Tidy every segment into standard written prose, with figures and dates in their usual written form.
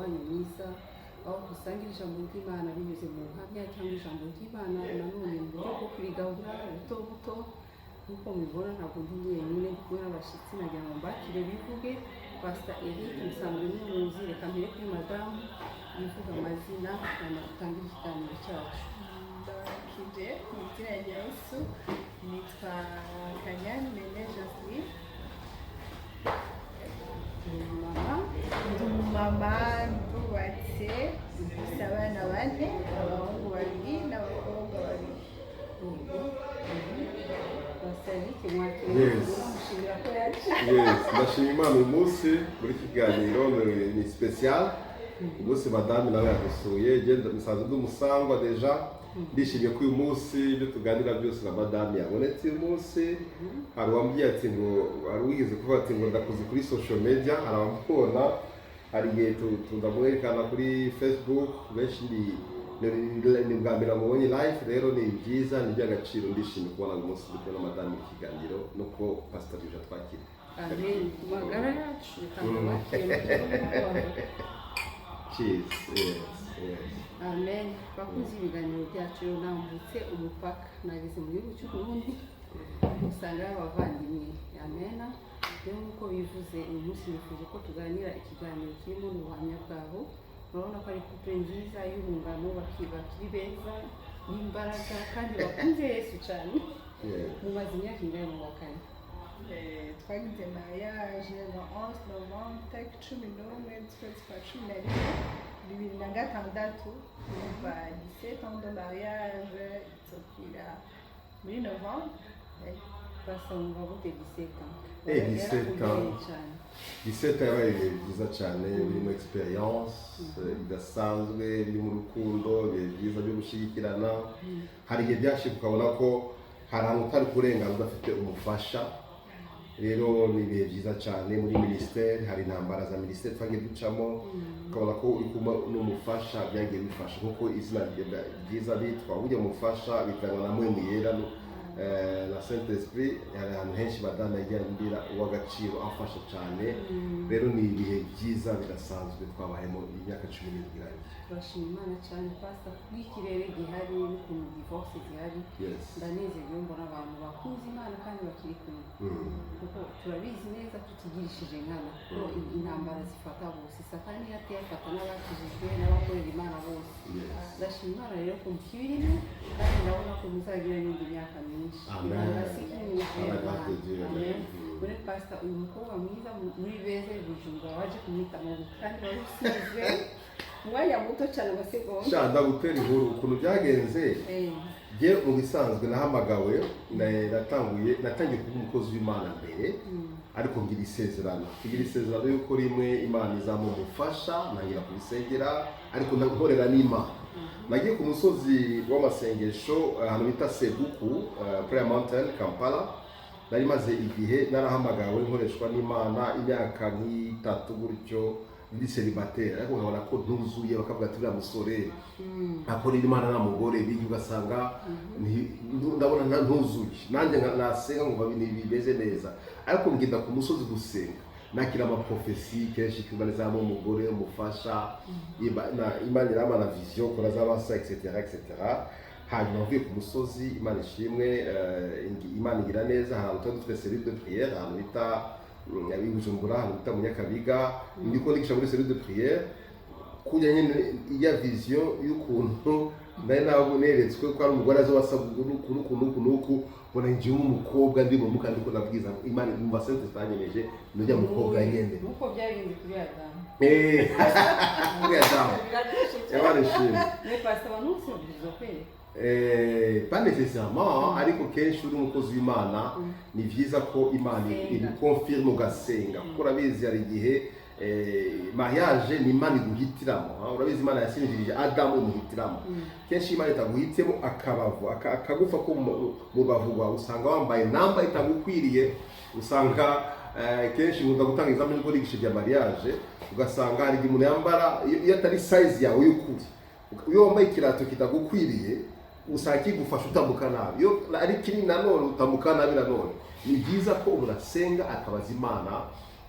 Wanyu mwiza, aho dusangira ijambo ry'Imana binyuze mu buhamya cyangwa ijambo ry'Imana nanone mu buryo bwo kurigabura buto buto. Nk'uko mubibona, ntabwo ndi njyenyine, ndi kumwe n'abashyitsi. Nagira ngo mbakire bivuge. Pastor Eric musanzwe mumuzi. Reka mpere kuri madamu, yivuga amazina, hanyuma dutangire ikiganiro cyacu. Ndabakije mu izina rya Yesu. Nitwa Kanyani Mene Joseline. Mama. Ndi umumama, ndubatse, mfise abana bane, abahungu babiri n'abakobwa babiri. Pastor Eric, mwakiriye? Yes. Mushimira ko yaje. Yes, ndashima Imana. Uyu munsi muri iki kiganiro ni spécial. Umunsi madame nawe yadusuye. Genda musanzwe ndi umusangwa déjà. Ndishimye ko uyu munsi ibyo tuganira byose na madame yabonetse. Uyu munsi hari uwambwiye ati ngo, hari uwigeze kuvuga ati ngo ndakuze kuri social media. Hari abamubona, hari igihe ndamwerekana kuri Facebook benshi. Ni bwa mbere bamubonye live. Rero ni byiza, ni iby'agaciro. Ndishimye kubona uyu munsi ndi kumwe na madame mu kiganiro, no ko Pastor Bije twakira. Amen. Ku magara yacu, reka ndabakire mu. Cheers. Yes. Amen. Bakunze ibiganiro byacu rero, nambutse umupaka, nageze mu gihugu cy'u Burundi, usanga abavandimwe. Amen. Rero nk'uko bivuze, uyu munsi nifuje ko tuganira ikiganiro kirimo n'ubuhamya bwabo. Urabona ko ari couple nziza y'urungano, bakiri beza n'imbaraga kandi bakunze Yesu cyane. Mumaze imyaka ingahe mubakanye? Twagize mariage le 11 novembre, tariki 11 z'ukwezi kwa 11 2006. Kuva 17 ans de mariage, itsokwira muri novembre. Basanga gute 17 ans? 17 ans. Yarakomeye cyane. 17 yabaye ibihe byiza cyane, birimo expérience idasanzwe, birimo urukundo, ibihe byiza byo gushyigikirana. Hari igihe byashika ukabona ko hari ahantu utari kurengana udafite umufasha. Rero ni ibihe byiza cyane. Muri minisiteri hari intambara za minisiteri twagiye ducamo, ukabona ko uri kumwe n'umufasha byagiye bifasha, kuko izina ryiza bitwa burya umufasha bitangwa na Mpwemu Yera na Saint Esprit. Hari ahantu henshi madame yagiye ambwira uw'agaciro, amfasha cyane. Rero ni ibihe byiza bidasanzwe twabayemo imyaka 17 irangiye. Turashima Imana cyane, Pastor, kubw'ikirere gihari n'ukuntu divorce zihari. Ndanezerewe mbona abantu bakunze Imana kandi bakiri kumwe, kuko turabizi neza tutigirishije nkana ko intambara zifata bose. Satani iyo ateye afata n'abakijijwe n'abakorera Imana bose. Ndashima Imana rero ko mukibirimo, kandi ndabona ko muzagira n'indi myaka myinshi. Amen. Ibanga si kinini. À la grâce de Dieu. Amen. Muri Pastor, uyu mukobwa mwiza muri beza i Bujumbura, waje kumwita mu kandi wari usize umwanya muto cyane, amasegonda. Sha, ndagutera inkuru ukuntu byagenze. Jye mu bisanzwe nahamagawe, natangiye kuba umukozi w'Imana mbere, ariko ngira isezerano, kugira isezerano yuko rimwe Imana izamumufasha. Ntangira kubisengera, ariko nkorera n'Imana. Nagiye ku musozi w'amasengesho ahantu bita Seguku, Prayer Mountain, Kampala. Nari maze igihe narahamagawe, nkoreshwa n'Imana imyaka nk'itatu gutyo, ndi célibataire, ariko nkabona ko ntuzuye. Bakavuga ati: "Uriya musore akorera Imana nta mugore." Bigi ugasanga ndabona ntuzuye. Nanjye nasenga nkumva ibintu bimeze neza, ariko ngenda ku musozi gusenga, nakira ama prophéties kenshi ko Imana izampa umugore umufasha. Imana irampa na vision ko nazabasa, etc etc. Hanyuma mvuye ku musozi, Imana ishimwe, Imana igira neza. Ahantu tuba dufite cellule de prière, ahantu bita i Bujumbura, ahantu bita mu Nyakabiga, ndiko nigisha muri cellule de prière. Kujya nyine iya vision y'ukuntu nari ntabwo neretswe ko ari umugore azoba nuku nuku nuku nuku, mbona njyewe umukobwa ndi mu muka, ndiko nabwiza Imana, numva Saint Esprit nujya mukobwa nyene. Nk'uko byagenze kuri Adamu. Kuri Adamu. Biraryoshe cyane. Imana ishimwe. Mais Pastor, abantu bose babwirizwa kwereka? Pas nécessairement, ariko kenshi uri umukozi w'Imana ni byiza ko Imana Usenga. igukonfirme, ugasenga, kuko urabizi hari igihe mariage ni Imana iguhitiramo, ha? Urabizi Imana yasinzirije Adamu, imuhitiramo. Kenshi Imana itaguhitiyemo akabavu, akagufa ko mu bavu rwawe, usanga wambaye namba itagukwiriye. Usanga kenshi nkunda gutanga example niko nigisha ibya mariage, ugasanga hari igihe umuntu yambara iyo atari size yawe y'ukuri. Iyo wambaye ikirato kitagukwiriye, usanga kigufasha utambuka nabi. Iyo ari kinini nanone utambuka nabi nanone. Ni byiza ko umuntu asenga, akabaza Imana,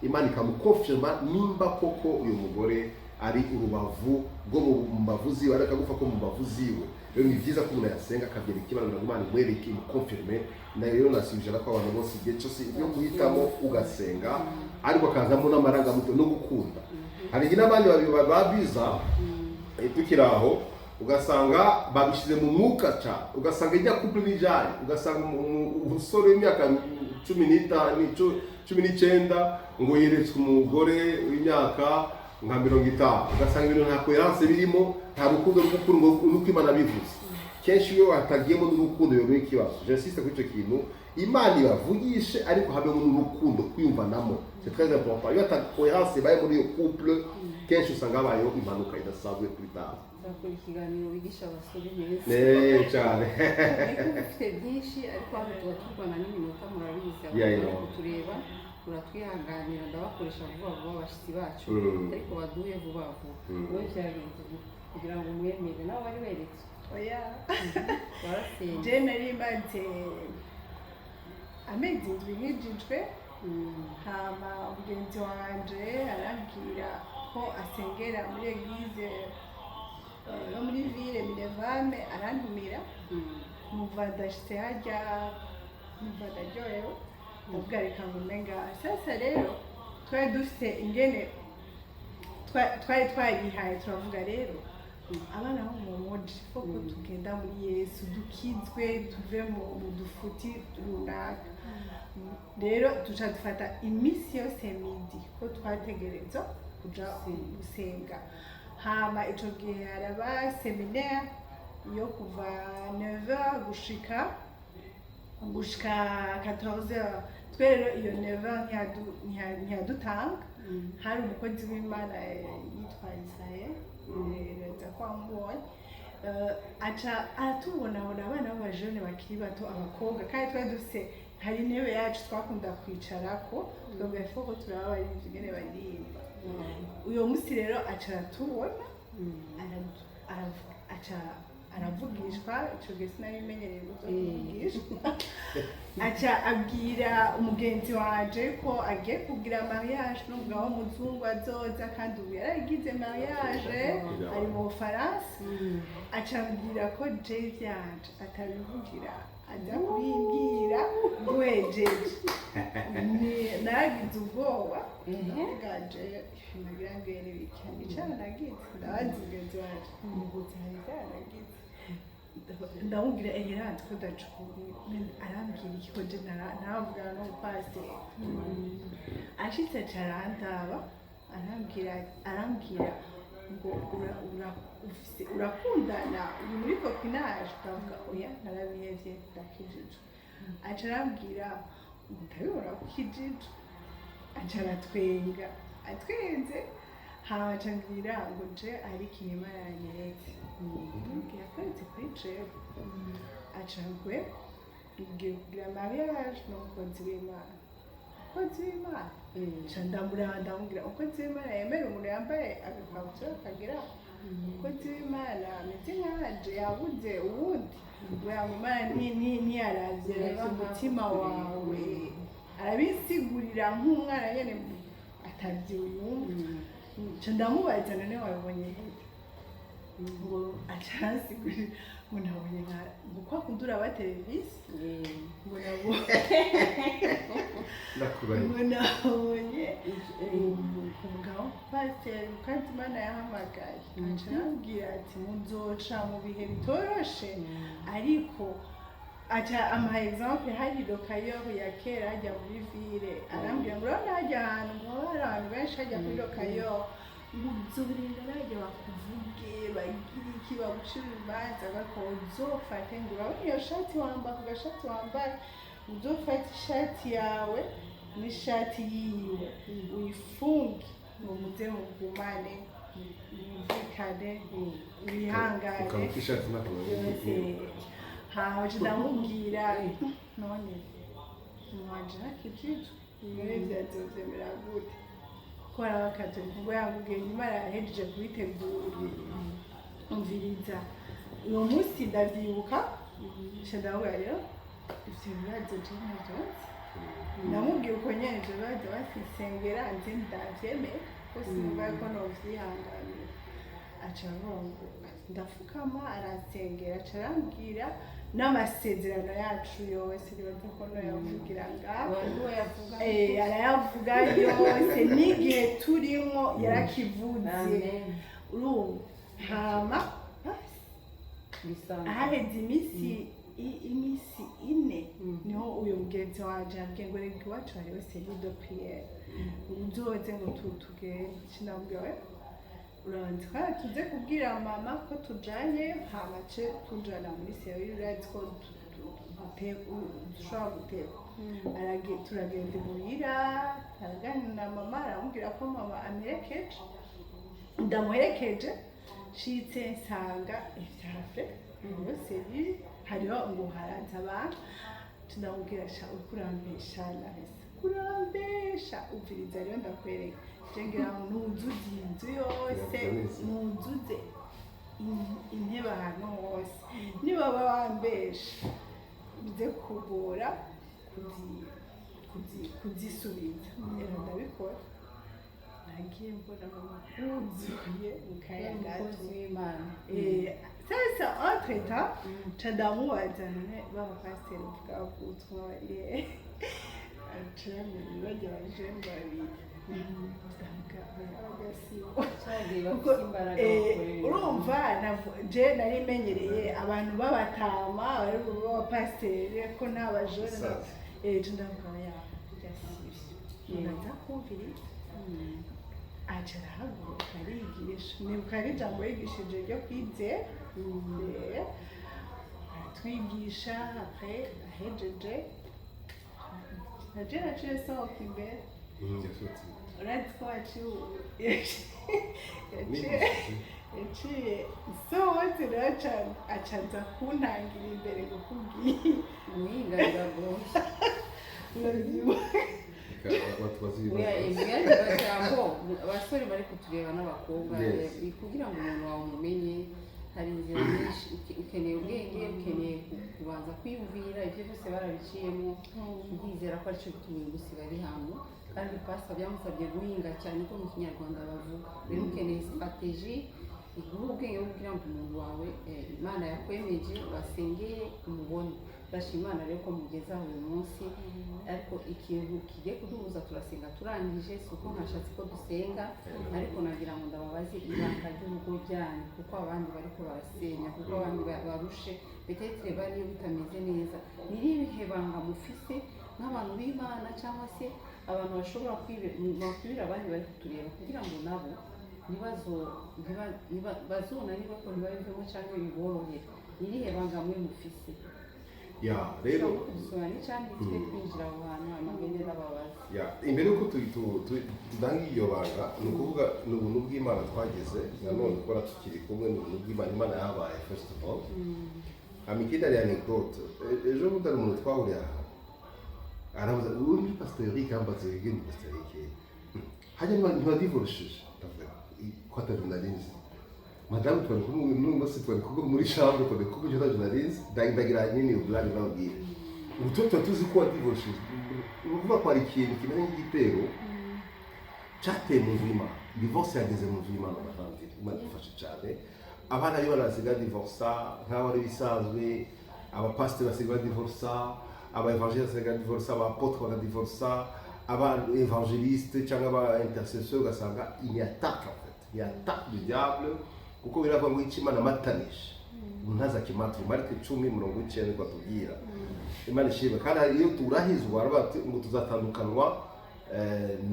Imana ikamukonfirma nimba koko uyu mugore. Ari urubavu rwo mu mbavu ziwe, ari akagufa ko mu mbavu ziwe. Rero ni byiza ko umuntu yasenga, akabyereka Imana kugira ngo Imana imwereke, imuconfirme. Na rero nasubiza ko abantu bose igihe cyose yo guhitamo ugasenga, ariko akazamo n'amarangamutima no gukunda. Hari igihe n'abandi babiri babiza tukiri aho, ugasanga babishyize mu mwuka cyane, ugasanga ijya couple n'ijyanye, ugasanga umusore w'imyaka 15, 19, ngo yeretswe umugore w'imyaka nka 50, ugasanga ibintu nta cohérence birimo, nta rukundo rw'ukuri, ngo nuko Imana bivuze. Kenshi iyo hatagiyemo n'urukundo biba ikibazo. J'insiste kuri icyo kintu: Imana ibavugishe, ariko habemo n'urukundo, kwiyumvanamo, c'est très important. Iyo ata cohérence ibaye muri iyo couple, kenshi usanga habayeho impanuka idasanzwe kuri tard. Nzakora ikiganiro wigisha abasore neza. Cyane. Ariko ufite byinshi, ariko hano tuba turwana n'iminota, murabizi. Yeah, Abantu yeah. bari kutureba, muratwihanganira, ndabakoresha vuba vuba abashyitsi bacu, ariko baduhe vuba vuba. Wowe byagenze gute kugira ngo umwemere? Nawe wari weretse? Oya. Warasenze? Je nari maze amezi 7 nkijijwe. Hama mugenzi wanje arambwira ko asengera muri église yo muri ville Minevame, arantumira. Numva ndashitse harya, numva ndaryohewe, ndavuga reka ngume ngaha. Sasa rero twari dufite ingene twari twarihaye, turavuga rero abana bo mu muji koko tugenda muri Yesu, dukizwe, tuve mu dufuti runaka. Rero duca dufata iminsi yose midi ko twategerezwa kuja gusenga. Hama ico gihe haraba séminaire yo kuva 9h gushika 14h. Twe rero iyo 9h ntiyadutanga. Hari umukozi w'Imana yitwa Isaye, nza ko wamubonye. Aca aratubonabona abana b'abajene bakiri bato, abakobwa, kandi twari dufise hari intebe yacu twakunda kwicarako, tukavuga ko turaba baririmbyi ingene baririmba. Uyo munsi rero aca aratubona, aca aravugishwa. Ico gihe sinabimenyereye ibyo kuvugishwa. Aca abwira umugenzi wanje ko agiye kugira mariage n'umugabo w'umuzungu azoza, kandi ubu yaragize mariage, ari mu Bufaransa. Aca ambwira ko je ivyanje atabivugira, aza kubimbwira duhejeje. Naragize ubwoba, ndavuga je nagira ngo n'ibiki icana nagize. Ndabaza umugenzi wanje umuguzi hari ivyaha nagize? Ndamubwira eranze ko ndacukuriye. Arambwira iki ko je ntaravugana n'umupasiteri. Ashitse aca arandaba, arambwira ngo urakundana, uri muri copinage? Ndavuga oya, narabihevye, ndakijijwe. Aca arambwira ngo ndabibona ko ukijijwe. Aca aratwenga, atwenze. Hama aca ambwira ngo je ari ikintu Imana yanyeretse. Ndamubwira kweretse kuri jewe? Aca ngwe ngiye kugira mariage n'umukozi w'Imana. Umukozi w'Imana? Nca ndamuraba, ndamubwira umukozi w'Imana yemera umuntu yambaye agakabutura kagira? Umukozi w'Imana ameze nkanje yabuze uwundi? Ngo Imana ntiyaravye, aravye umutima wawe. Arabisigurira nk'umwana nyene atavyumva. Nca ndamubaza none wabibonye gute? Ngo aca aransigurira ngo nabonye nka ngo kwa kundi uraba televiziyo, ngo nabonye Ndakurahiye. ngo nabonye umugabo pasiteri kandi Imana yahamagaye. Aca arambwira ati muzoca mu bihe bitoroshe, ariko aca amuha exemple, hari Rocaillon ya kera hajya muri ville. Arambwira ngo urabona hajya ahantu ngo haba hari abantu benshi hajya kuri Rocaillon, ngo uzorinda bajya bakuvuge, bagire iki, bagucire urubanza, ariko uzofate, ngo urabona iyo shati wambara, ku gashati wambara, uzofate ishati yawe n'ishati yiwe uyifunge, ngo muze mugumane, mwumvikane, wihangane. Ukaba ishati n'akantu. Byose. Hama ndamubwira none mwanje ntakijijwe, none vyazovyemera gute ko hari abakatolika? Ngo yamubwiye nyuma yahejeje kubitegura. Umviriza, uwo munsi ndavyibuka, nca ndavuga rero ivyo bibazo je ntavyonzi. Ndamubwira uko nyene ivyo bibazo basisengera nze ndavyemera. Ko sinumva ko novyihanganira. Aca avuga ngo ndafukama, aransengera, aca arambwira n'amasezerano yacu yose. Nibaza ko noyavugira ngaho. Wari we yavuga. Arayavuga yose, n'igihe turimo yarakivuze. Amen. Urumva, hama basi, Bisanzwe. Haheze iminsi 4, niho uyu mugenzi wanje yambwiye ngo reka, iwacu hariho cellule de prière, uzoze ngo tugende. Sinamubwira, we urabanza twara tuze kubwira mama ko tujanye, hama ce tujana muri cellule, urazi ko dushobora guteba. Turagenda imuhira, araganira na mama, aramubwira ko mama amerekeje, ndamuherekeje. Nshitse nsanga ivyave hariho cellule, hariho ngo haraza abantu. Ndamubwira: "Sha, uriko urambesha, Larissa, kurambesha. Umviriza rero ndakwereka, je ngira ngo nuzuze iyi nzu yose, nuzuze intebe ahantu hose. Niba bambesha bize kugora kuzisubiza." Rero ndabikora, nagiye mbona mama huzuye mu kanya gato. Umukozi w'Imana. Sasa entre temps nca ndamubaza: "None b'abapasiteri uvuga ubutumwa bari hehe?" Aca yamenye barya bajene babiri. Ndavuga oya, bagasibo. Cyagiye Kuko, bafite imbaraga bakorera. Urumva je nari menyereye abantu b'abatama bari b'abapasiteri, ko nta bajene. Saza. Je ndavuga: "Oya, burya sivyo." Ndaza kumviriza, aca arahaguruka arigisha. Nibuka n'ijambo yigishije ryo kwizera. Aratwigisha. Après ahejeje, naje naciye sohoka imbere. Yasohotse. Urazi ko yaciye sohotse rero, aca aza kuntangira imbere ngo kubwiye. Guhinga biragoye. Urabyibuka? Reka batubaze Oya, ibibazo. Imyanya majambo, abasore bari kutureba n'abakobwa, Yes. kugira ngo umuntu wawe umumenye hari inzira nyinshi. Ukeneye ubwenge, ukeneye kubanza kwiyumvira. Ibyo byose barabiciyemo. Ndizera ko aricyo gituma uyu munsi bari hano. Kandi pastor byamusabye guhinga cyane, ko mu Kinyarwanda bavuga. Rero ukeneye stratégie iguha ubwenge bwo kugira ngo umuntu wawe, Imana yakwemeje, wasengeye, umubone. Ndashima Imana rero ko mugezaho uyu munsi. Ariko ikintu kigiye kuduhuza, turasenga turangije. Si uko nkashatse ko dusenga, ariko nagira ngo ndababaze ibanga ry'urugo ryanyu, kuko abandi bariko barasenya, kuko abandi barushe, peut-être bariyo bitameze neza. Ni irihe banga mufise nk'abantu b'Imana, cyangwa se abantu bashobora bakwibira abandi bari kutureba, kugira ngo nabo bazonanirwe ko ntibabivemo cyangwa biborohere? Ni irihe banga mwe mufise? Ya, rero Ushobora kudusoma n'icyanditswe, twinjira aho hantu, hanyuma ngende n'ababaza. Ya, imbere yuko tudanga iryo banga, ni ukuvuga ni ubuntu bw'Imana twagize nanone kubona tukiri kumwe. Ni ubuntu bw'Imana, Imana yahabaye first of all. Hama ikindi, ari anecdote. Ejo bundi hari umuntu twahuriye aha, arabuza: "Uyu ni Pastor Eric?" Ambaza: "Yego, ni Pastor Eric. Hajya ntibadivorishije?" Ndavuga ko atavyo nari nzi. Madamu twari kumwe n'uyu munsi, twari kumwe muri chambre, twari kumwe, icyo ntavyo nari nzi. Ndagira nyine ubwami, ndababwira ubu tuba tuzi ko wadivorishije. Ni ukuvuga ko hari ikintu kimeze nk'igitero cyateye mu nzu y'Imana. Divorce yageze mu nzu y'Imana, bavandimwe. Imana idufashe cyane. Abana b'Imana basigaye divorsa nk'aho ari bisanzwe, abapasiteri basigaye badivorsa, aba évangéliste basigaye badivorsa, aba apôtre bagadivorsa, aba évangéliste cyangwa aba intercesseur. Ugasanga ni attaque, en fait ni attaque du diable, kuko biravuga ngo icyo Imana amatanije umuntu ntazakimature. Mariko 10:90 niko atubwira. Imana ishimwe. Kandi hari iyo turahizwa, baravuga bati ngo tuzatandukanwa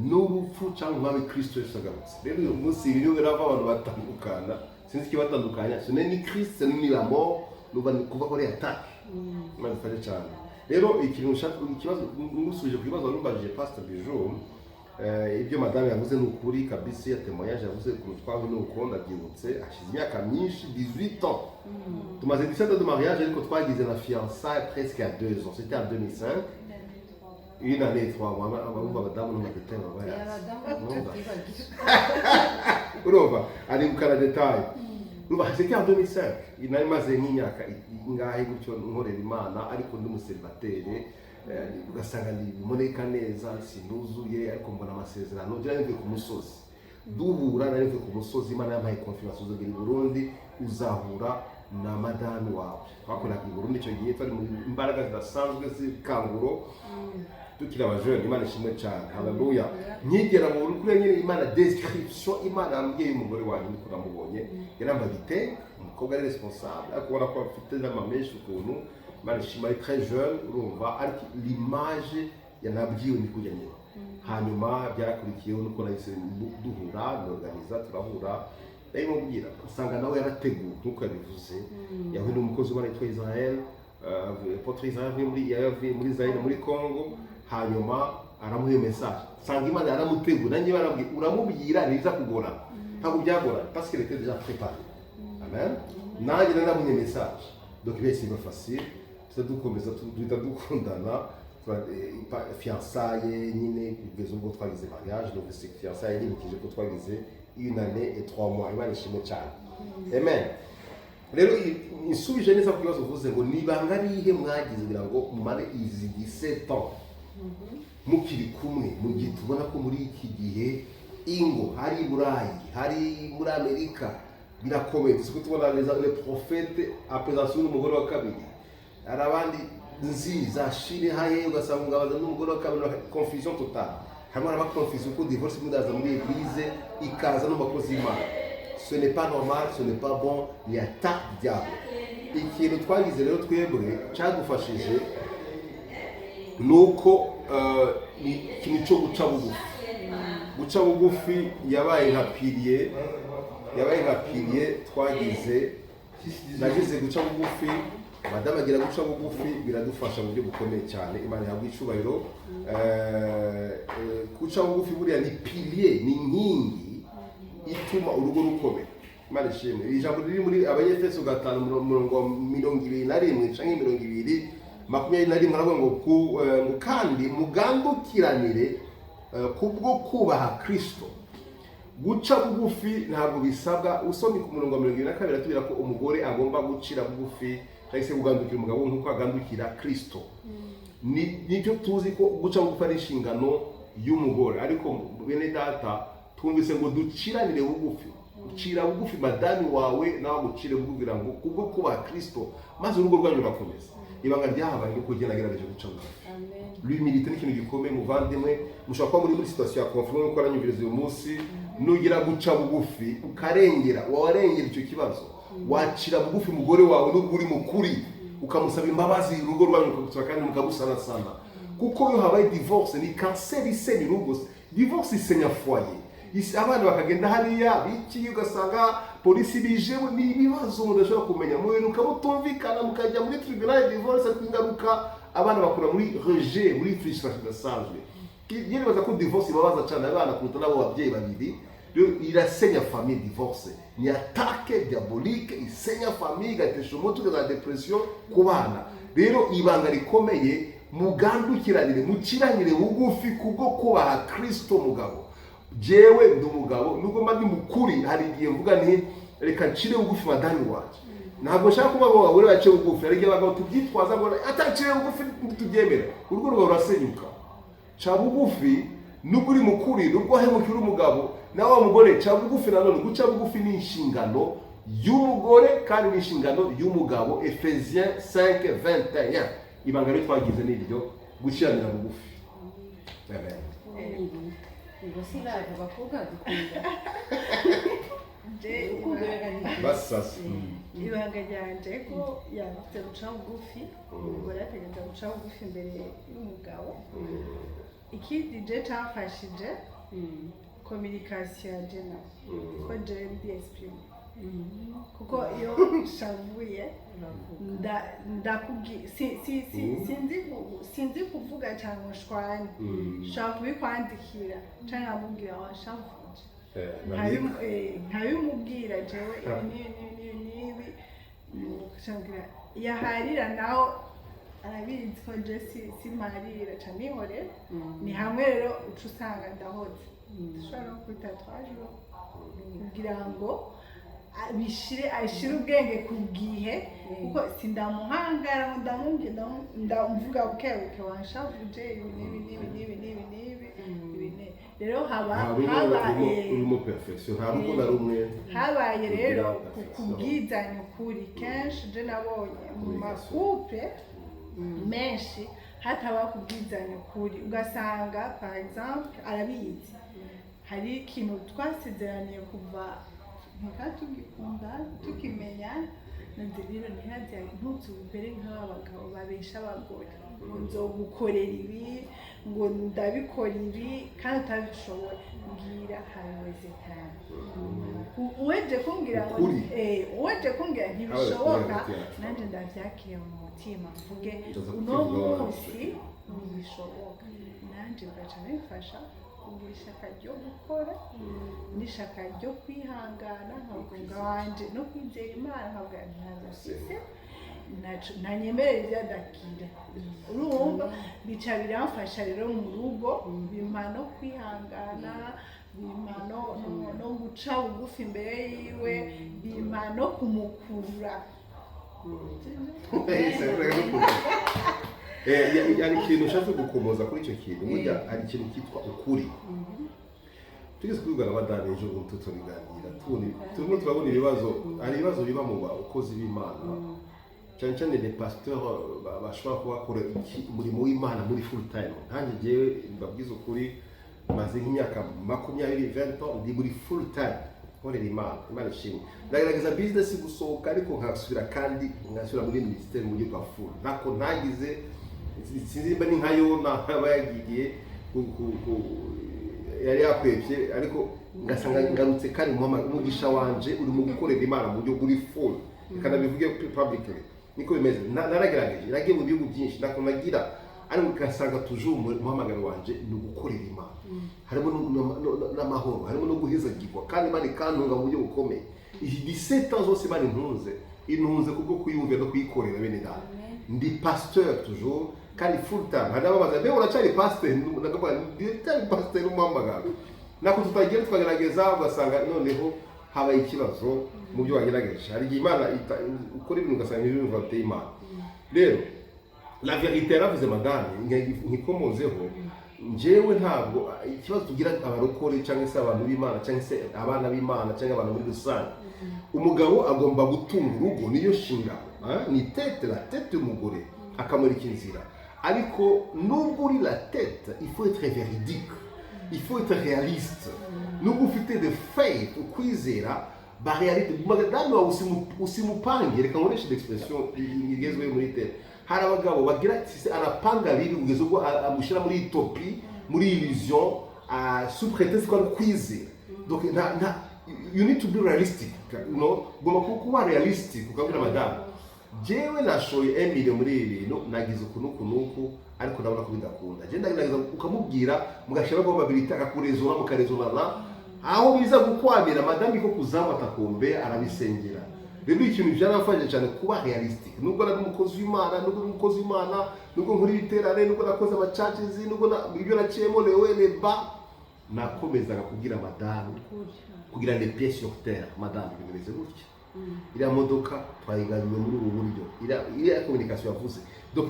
n'urupfu cyangwa Umwami Kristo Yesu agarutse. Rero uyu munsi ibi niyo birava, abantu batandukana, sinzi ikibatandukanya, ce n'est ni Christ, ce n'est ni la mort. Nuba ni kuva ko ari attaque. Imana ifashe cyane. Rero ikintu nshaka, ikibazo, ngusubije ku kibazo wari umbajije, Pastor Bijou, ibyo madame yavuze ni ukuri kabisa. Ya témoignage yavuze ukuntu twahuye ni uko ndabyibutse, hashize imyaka myinshi, 18 ans. Tumaze 17 ans de mariage, ariko twagize na fiançailles presque à 2 ans. C'était en 2005, une année et 3 mois. Abumva abadamu n'amadetail baba bayazi. Abadamu tutibagira. Urumva aribuka na détail. Urumva, c'était en 2005. Nari maze nk'imyaka ingahe gutyo nkorera Imana, ariko ndi umuseribateri, ugasanga ntibiboneka neza, sinuzuye, ariko mbona amasezerano ngira mvuye ku musozi. Duhura, nari mvuye ku musozi, Imana yampaye confirmation: uzogera i Burundi, uzahura na madame wawe. Twakoraga i Burundi icyo gihe, twari mu imbaraga zidasanzwe z'ikanguro, tukiri abajene. Imana ishimwe cyane, haleluya. Nkigera mu Burundi, kuri nyine Imana, description Imana yambwiye y'umugore wanjye niko namubonye. Yarambaye igitenge, umukobwa ari responsable, ariko ubona ko afite n'amamenshi ukuntu. Imana ishimwe, ari très jeune, urumva, ariko l'image yanabwiwe ni kujya nyine. Hanyuma byarakurikiyeho nuko nahise duhura, norganiza turahura, ndabimubwira, usanga nawe yarateguwe nk'uko yabivuze. Yahuye n'umukozi ubona yitwa Israel, apôtre Israel, yavuye muri Israel, muri Congo. Hanyuma aramuha iyo message, usanga Imana yaramuteguye. Nanjye barambwiye: uramubwira, ntibiza kugorana. Ntabwo byagorana parce qu'elle était déjà préparée, amen. Nanjye nari namuhaye message, donc byahise biba facile, tuza dukomeza, duhita dukundana, fiançailles nyine, kugeza ubwo twagize mariage. Donc c'est fiançailles, nibukije ko twagize une année et 3 mois. Imana ishimwe cyane, amen. Rero insubije neza ku kibazo uvuze ngo ni ibanga rihe mwagize kugira ngo mumare izi 17 ans mukiri kumwe, mu gihe tubona ko muri iki gihe ingo hari i Burayi, hari muri Amerika birakomeye. Tuzi ko tubona les prophètes aprésentation n'umugore wa kabiri, hari abandi nzi za Chine haye, ugasanga umugabo azana n'umugore wa kabiri, confusion totale. Harimo haraba confusion ko divorce imwe iraza muri église, ikaza no mu bakozi b'Imana. Ce n'est pas normal, ce n'est pas bon, ni attaque du diable. Ikintu twagize rero twebwe cyadufashije ni uko ni ikintu cyo guca bugufi. Guca bugufi yabaye nka pilier, yabaye nka pilier twagize. Nagize guca bugufi, madamu agira guca bugufi, biradufasha mu buryo bukomeye cyane. Imana ihabwa icubahiro. Guca bugufi buriya ni pilier, ni inkingi ituma urugo rukomera. Imana ishimwe. Iri jambo riri muri Abanyefeso 5, umurongo wa 21 canke 20, 21, aravuga ngo ngo kandi mugandukiranire kubwo kubaha Kristo. Guca bugufi ntabwo bisabwa. Usomye ku murongo wa 22, atubwira ko umugore agomba gucira bugufi cyangwa se kugandukira umugabo nk'uko agandukira Kristo. Nicyo tuzi ko guca bugufi ari inshingano y'umugore, ariko bene data, twumvise ngo duciranire bugufi. Ucira bugufi madami wawe, nawe agucire bugufi kugira ngo kubwo kubaha Kristo, maze urugo rwanyu rurakomeza. Ibanga ryahabaye nuko ugenda agerageje guca bugufi. Amen. L'humilité ni ikintu gikomeye, muvandimwe. Mushobora kuba muri situation ya conflit nk'uko aranyumviriza uyu munsi. Nugira guca bugufi ukarengera, warengera icyo kibazo, wacira bugufi umugore wawe nubwo uri mukuri, ukamusaba imbabazi, urugo rwanyu rukagusaba kandi mukagusanasana. Kuko iyo habaye divorce, ni kanseri isenya urugo. Divorce isenya foyer. Abana bakagenda hariya biki, ugasanga polisi bijemo, ni ibibazo mudashobora kumenya, muheruka mutumvikana, mukajya muri tribunal ya divorce. Ariko ingaruka, abana bakura muri rejet, muri frustration idasanzwe. Nibaza ko divorce ibabaza cyane abana kuruta n'abo babyeyi babiri. Rero irasenya famille. Divorce ni attaque diabolique isenya famille, igatesha umutwe za dépression ku bana. Rero ibanga rikomeye, mugandukiranire, muciranire bugufi kubwo kubaha Kristo. Mugabo, jewe ndi umugabo, nubwo mba ndi mukuri, hari igihe mvuga nti reka ncire bugufi madame wanje. Ntabwo nshaka kuba ngo abagore bace bugufi. Hari igihe abagabo tubyitwaza ngo atacire bugufi ntitubyemera, urugo rwawe rurasenyuka. Ca bugufi nubwo uri mukuri, nubwo wahemukira umugabo, nawe wa mugore ca bugufi. Nanone guca bugufi ni inshingano y'umugore kandi ni inshingano y'umugabo, Ephésiens 5:21. Ibanga rero twagize ni iryo guciranira bugufi, amen. Ubwo sinaje abakobwa dukunda Je urukundo reka. Basasa. Ibanga ryanje ko yavuze guca bugufi, umugore ategereza guca bugufi imbere y'umugabo. Ikindi je camfashije, communication ya je nawe, ko je ndi exprime, kuko iyo nshavuye ndakubwi si sinzi kuvuga cyangwa nshwane, nshobora kubikwandikira cyangwa nkamubwira washavuje, nkabimubwira jewe ibi n'ibi n'ibi n'ibi n'ibi. Nkamubwira yaharira, nawe arabizi ko je simparira ca nihorera. Ni hamwe rero uca usanga ndahoze, dushobora no kwita 3 jours kugira ngo abishire, ashire ubwenge ku gihe, kuko sindamuhangara ngo ndamubwira, ndamuvuga buke buke: wanshavuje ibi n'ibi n'ibi n'ibi n'ibi n'ibi ibi n'ibi. Rero haba Nta rugo habaye rurimo perfection, nta rugo na rumwe habaye rero rugira perfection. Kubwizanya ukuri, kenshi je nabonye mu Communication. ma couples menshi hataba kubwizanya ukuri, ugasanga par exemple arabizi hari ikintu twasezeraniye kuva ntika tugikunda tukimenya, nanze rero ntihaze ntuzubere nk'aba bagabo babesha abagore ngo nzogukorera ibi, ngo ndabikora ibi kandi utabishoboye. Mbwira haweze cyane uweje kumbwira ngo Ukuri. Uweje kumbwira ntibishoboka, hagati yacu. Nanjye ndavyakire mu mutima, mvuge Ndaza uno kukivuga. munsi ntibishoboka, nanjye bigaca bimfasha kugira ishaka ryo gukora n'ishaka ryo kwihangana, nkavuga wanje no kwizera Imana, nkavuga ntazo afise, ntanyemerera ibyo adakira. Urumva bica biramfasha rero mu rugo, bimpa no kwihangana, bimpa no guca bugufi imbere yiwe, bimpa no kumukurura. C'est vrai. Hari ikintu ushatse gukomoza kuri icyo kintu. Burya hari ikintu cyitwa ukuri. Tugeze kubibwira abadani ejo bundi, tubiganira, tubona, turimo turabona ibibazo. Hari ibibazo biba mu bakozi b'Imana, cyane cyane les pasteurs bashobora kuba bakora umurimo w'Imana muri full time. Nkanjye jyewe mbabwiza ukuri, maze nk'imyaka 20, 20 ans, ndi muri full time nkorera Imana. Imana ishimwe, ndagerageza business gusohoka, ariko nkasubira kandi nkasubira muri ministère mu buryo bwa full. Ntako ntagize, sinzi nimba ni nka Yona aba yagiye yari yakwebye, ariko ngasanga ngarutse kandi umugisha wanje uri mu gukorera Imana mu buryo buri full. Reka nabivuge publicly, niko bimeze. Naragerageje, nagiye mu bihugu byinshi, ntako nagira, ariko ugasanga toujours umuhamagaro wanje ni ugukorera Imana. Harimo n'amahoro, harimo no guhezagirwa, kandi Imana ikantunga mu buryo bukomeye. Iyi 17 ans zose Imana intunze, intunze kubwo kuyumvira no kuyikorera. Bene data, ndi pasteur toujours kandi full time. Hari ababaza: "Mbe uracyari pasteur?" Ndavuga: "Ndacyari pasteur." Umuhamagaro nako tutagira, tukagerageza, ugasanga noneho habaye ikibazo mu byo wagerageje. Hari igihe Imana ukora ibintu ugasanga ibintu biteye Imana. Rero la vérité yaravuze madame, nkikomozeho njyewe, ntabwo ikibazo tugira abarokore cyangwa se abantu b'Imana cyangwa se abana b'Imana cyangwa abantu muri rusange. Umugabo agomba gutunga urugo, niyo nshingano, ah, ni tête, la tête y'umugore, akamurika inzira. Ariko nubwo uri la tête, il faut être véridique, il faut être réaliste. Nubwo ufite the faith, ukwizera, ba réalité madame wawe usimupange. Reka nkoreshe l'expression igezweho muri tête. Hari abagabo bagira ati arapanga bibi kugeza ubwo amushyira muri utopie, muri illusion, sous prétexte ko ari ukwizera. Donc nta you need to be realistic, no ugomba kuba realistic, ukabwira madame: "Jewe nashoye emile muri ibi bintu, nagize uku n'uku n'uku, ariko ndabona ko bidakunda." Je ndagerageza, ukamubwira, mugashyiraho probabilité, akakurezona, mukarezonana aho biza gukwamira. Madame ko kuzamu atakombe arabisengera. Rero ikintu byaramfashije cyane kuba realistic, nubwo nari umukozi w'Imana, nubwo ndi umukozi w'Imana, nubwo nkora ibiterane, nubwo nakoze ama churches, nubwo ibyo naciyemo lewe leba, nakomezaga kubwira madame kugira les pieds sur terre: "Madame, ibintu bimeze gutya, iriya modoka twayigabiwe muri ubu buryo." Iriya communication yavuze, donc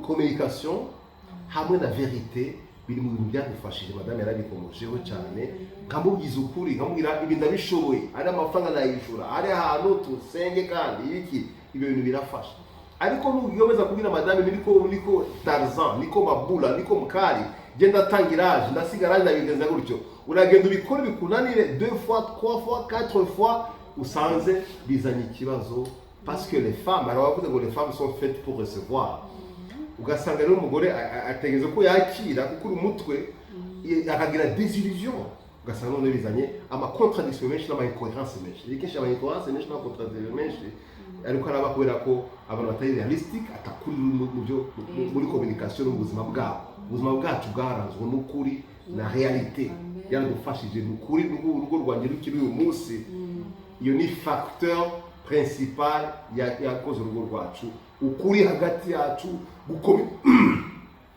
communication hamwe na vérité biri mu bintu byadufashije. Madame yarabikomojeho cyane. Nkamubwiza ukuri, nkamubwira ibi ndabishoboye, ari amafaranga nayishura, ari ahantu tusenge, kandi ibiki, ibyo bintu birafasha. Ariko nugomeza kubwira madame niko Tarzan, niko mabula, niko mukari, genda tanga iraje, ndasigara ndabigenza gutyo, uragenda ubikore bikunanire deux fois, trois fois, quatre fois, usanze bizanye ikibazo, parce que les femmes, hari abavuze ngo les femmes sont faites pour recevoir. Ugasanga rero umugore ategereza ko yakira, kuko uri umutwe, akagira désillusion. Ugasanga none bizanye ama contradiction menshi n'ama incohérence menshi. Iri kenshi ama incohérence menshi n'ama contradiction menshi ariko araba kubera ko abantu batari realistic, atakuri mu byo muri communication no mu buzima bwabo. Ubuzima bwacu bwaranzwe n'ukuri na réalité, yaradufashije ni ukuri. Urugo rwanjye rukiri uyu munsi, iyo ni facteur principal yakoze urugo rwacu: ukuri hagati yacu,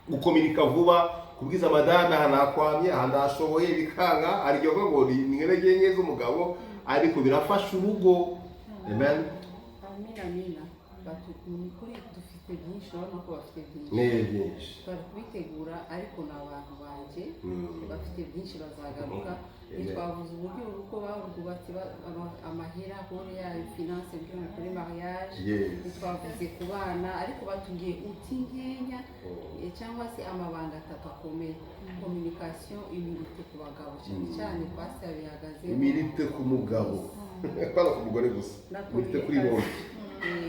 gukominika vuba, kubwiza madame aha nakwamye, aha ndashoboye, bikanga. Hari igihe bavuga ngo ni intege nke z'umugabo, ariko birafasha urugo. Amen. Amina, amina. Batu ni kuri dufite Bafite byinshi, urabona ko bafite byinshi. Ni byinshi. Bari kubitegura, ariko ni abantu banjye bafite byinshi, bazagaruka. Ntitwavuze uburyo urugo barwubatse, amahera hore yayo, finance kugira ngo ukore mariage. Ntitwavuze ku bana, ariko batubwiye uti nkenya cyangwa se amabanga atatu akomeye: communication, humilité ku bagabo cyane cyane, pasi bihagaze. Humilité ku mugabo, pas ku mugore gusa. Na Humilité kuri bombi.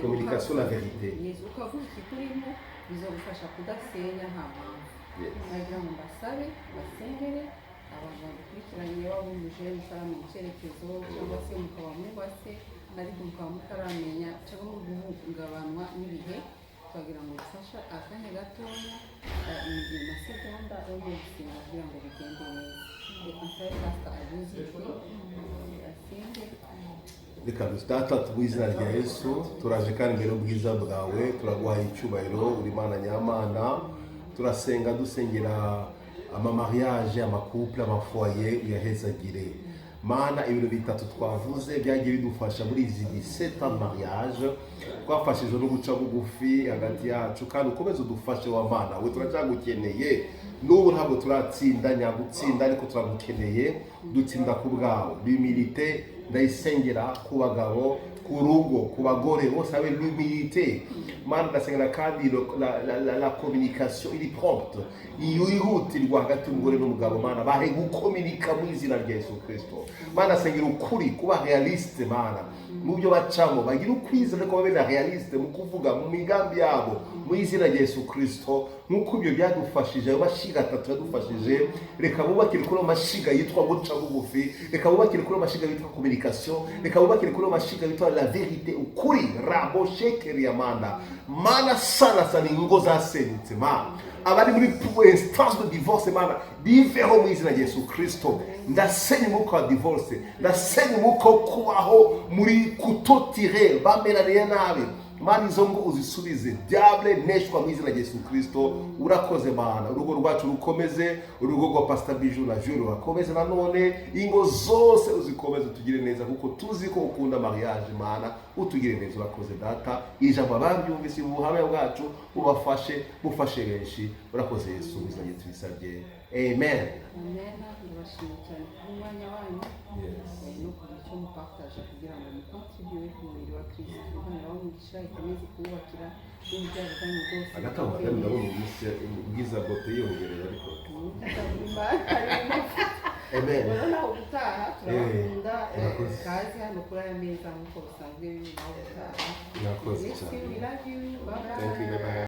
Communication, la vérité. Yes, ukavuga ikikurimo bizagufasha kudasenya nta mpamvu. Nagira ngo mbasabe basengere abantu badukurikiranye, waba umujene utaramenya icyerekezo, cyangwa se mukaba mwubatse ariko mukaba mutaramenya, cyangwa muri guhungabanwa n'ibihe. Twagira ngo bifashe akanya gatoya, masegonda yo gusenga kugira ngo bigende neza. Reka nsabe pasita aduze ijwi, asenge. Reka data, mu izina rya Yesu, turaje kandi imbere y'ubwiza bwawe, turaguhaye icyubahiro, uri Imana nyamana. Turasenga, dusengera amamariage, amacouple, amafoyer, uyahezagire Mana. Ibintu bitatu twavuze byagiye bidufasha muri izi 17 ans de mariage, twafashijwe no guca bugufi hagati yacu, kandi ukomeze udufashe wa Mana we, turacyagukeneye n'ubu. Ntabwo turatsinda nyagutsinda, ariko turagukeneye, dutsinda ku bwawe. L'humilité ndayisengera ku bagabo, ku rugo, ku bagore bose habe l'humilité Mana. Ndasengera kandi la communication iri prompte, yihutirwa hagati y'umugore n'umugabo. Mana, bahe gukominika mu izina rya Yesu Kristo. Mana, asengera ukuri, kuba réaliste Mana, mu byo bacamo, bagira ukwizera ariko babe na réaliste mu kuvuga, mu migambi yabo, mu izina rya Yesu Kristo. Nk'uko ibyo byadufashije, ayo mashiga atatu yadufashije, reka bubakire kuri ayo mashiga yitwa guca bugufi, reka bubakire kuri ayo mashiga yitwa communication, reka bubakire kuri ayo mashiga yitwa la vérité, ukuri rabo shekeri ya Mana. Mana, sana sana ingo zasenyutse Mana, abari muri instance de divorce Mana, biveho mu izina rya Yesu Kristo. Ndasenya umwuka wa divorce, ndasenya umwuka wo kubaho muri kutotire bameraniye nabi Mana. Izo ngo uzisubize, diable neshwa mu izina rya Yesu Kristo. Urakoze Mana, urugo rwacu rukomeze, urugo rwa Pastor Bijou na Jules rurakomeze, nanone ingo zose uzikomeze, utugire neza kuko tuzi ko ukunda mariage Mana, utugire neza. Urakoze Data, ijambo ababyumvise, ubuhamya bwacu bubafashe, bufashe benshi. Urakoze Yesu, mu izina rye tubisabye, amen. Amen. Ndabashimiye cyane kubw'umwanya wanyu no kugira icyo mupartage kugira ngo mucontribue ku mubiri wa Kristo. Imana ibahe umugisha, ikomeze kuwubakira n'urubyaro rwanyu rwose. Hagati aho hagati ndabona umunsi ubwiza bwote yiyongereye, ariko Ubwiza bw'Imana harimo. Amen. Rero naho gutaha, turabakunda. Murakoze. Kazi hano kuri aya meza nk'uko bisanzwe biri, naho gutaha. Murakoze Bless cyane. you, we love you, bye bye. Thank you, bye bye.